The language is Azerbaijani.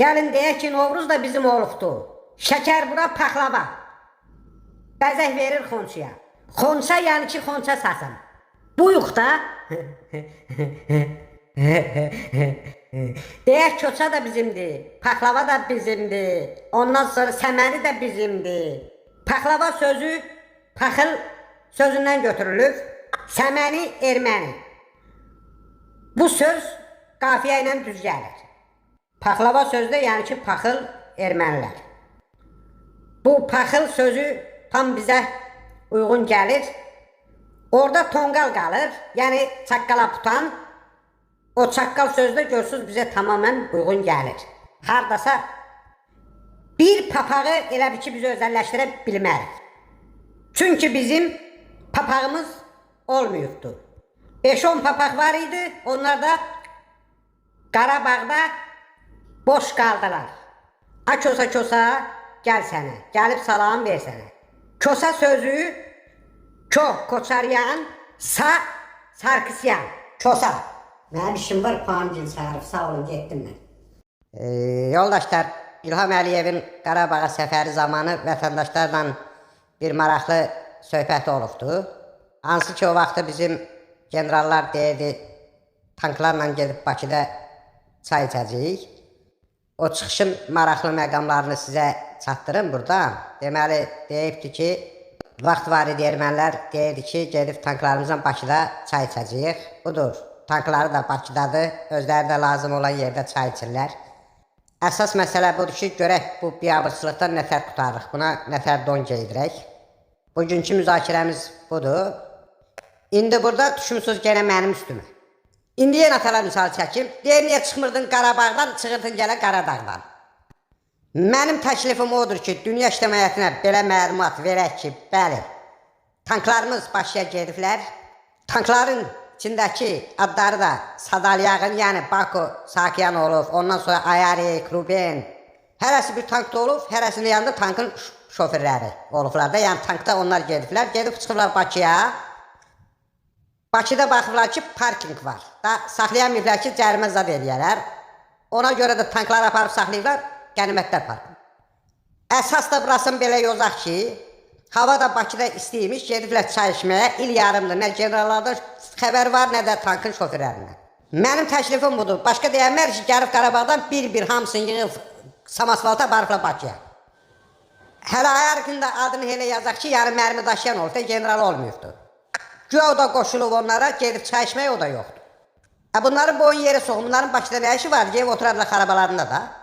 Gəlin deyək ki, Novruz da bizim olubdu. Şəkər bura paxlava. Bəzək verir xonçaya. Xonça yəni ki, xonça sasın. Buyuq da. Deyək koça da bizimdir, paxlava da bizimdir. Ondan sonra səməni də bizimdir. Paxlava sözü paxıl sözündən götürülüb. Səməni erməni. Bu söz qafiyə ilə düz gəlir. Paxlava sözü də yəni ki, paxıl ermənilər. Bu paxıl sözü tam bizə uyğun gəlir. Orada tonqal qalır, yəni çaqqala putan. O çaqqal sözü də görürsüz bizə tamamilə uyğun gəlir. Hardasa bir papağı elə bil ki biz özəlləşdirə bilmərik. Çünki bizim papağımız olmayıbdı. 5-10 papaq var idi, onlar da Qarabağda boş qaldılar. A kosa kosa gəl sənə, gəlib salam ver sənə. Kosa sözü ko Koçaryan, sa Sarkisyan. Kosa. Mənim işim var, Puangil çağırıb, sağ olun, getdim mən. Yoldaşlar, İlham Əliyevin Qarabağa səfəri zamanı vətəndaşlarla bir maraqlı söhbət olubdu. Hansı ki o vaxtı bizim generallar deyirdi, tanklarla gedib Bakıda çay içəcəyik. O çıxışın maraqlı məqamlarını sizə çatdırım buradan. Deməli, deyibdi ki, vaxt var idi ermənilər deyirdi ki, gedib tanklarımızla Bakıda çay içəcəyik. Budur, tankları da Bakıdadır, özləri də lazım olan yerdə çay içirlər. Əsas məsələ budur ki, görək bu biabırçılıqdan nətər qurtarırıq, buna nətər don geydirək. Bugünkü müzakirəmiz budur. İndi burada düşmüsünüz genə mənim üstümə. İndi yenə atalar misal çəkim. Deyir niyə çıxmırdın Qarabağdan, çıxırdın gələ Qaradağdan. Mənim təklifim odur ki, dünya ictimaiyyətinə belə məlumat verək ki, bəli, tanklarımız Bakıya gediblər. Tankların içindəki adları da Sadalyağın, yəni Baku Sakyan olub, ondan sonra Ayarik, Ruben. Hərəsi bir tankda olub, hərəsinin yanında tankın şoferləri olublar da. Yəni tankda onlar gediblər, gedib çıxıblar Bakıya. Bakıda baxıblar ki, parking var. Da saxlayamayıblar ki, cərimə zad eləyərlər. Ona görə də tankları aparıb saxlayıblar Qənimətlər parkında. Əsas da burasını belə yozaq ki, hava da Bakıda istiymiş, gediblər çay içməyə, il yarımdır. Nə generallardan xəbər var, nə də tankın şoferlərindən. Mənim təklifim budur. Başqa deyənlər ki, gəlib Qarabağdan bir-bir hamısını yığıb samasvalta aparıblar Bakıya. Hələ Ayarkın da adını elə yazaq ki, yarı mərmi daşıyan olub da general olmayıbdır. Güya o da qoşulub onlara, gedib çay içməyə o da yoxdur. Bunların boyun yerə soxum, bunların Bakıda nə işi var? Gedib oturarlar xarabalarında da.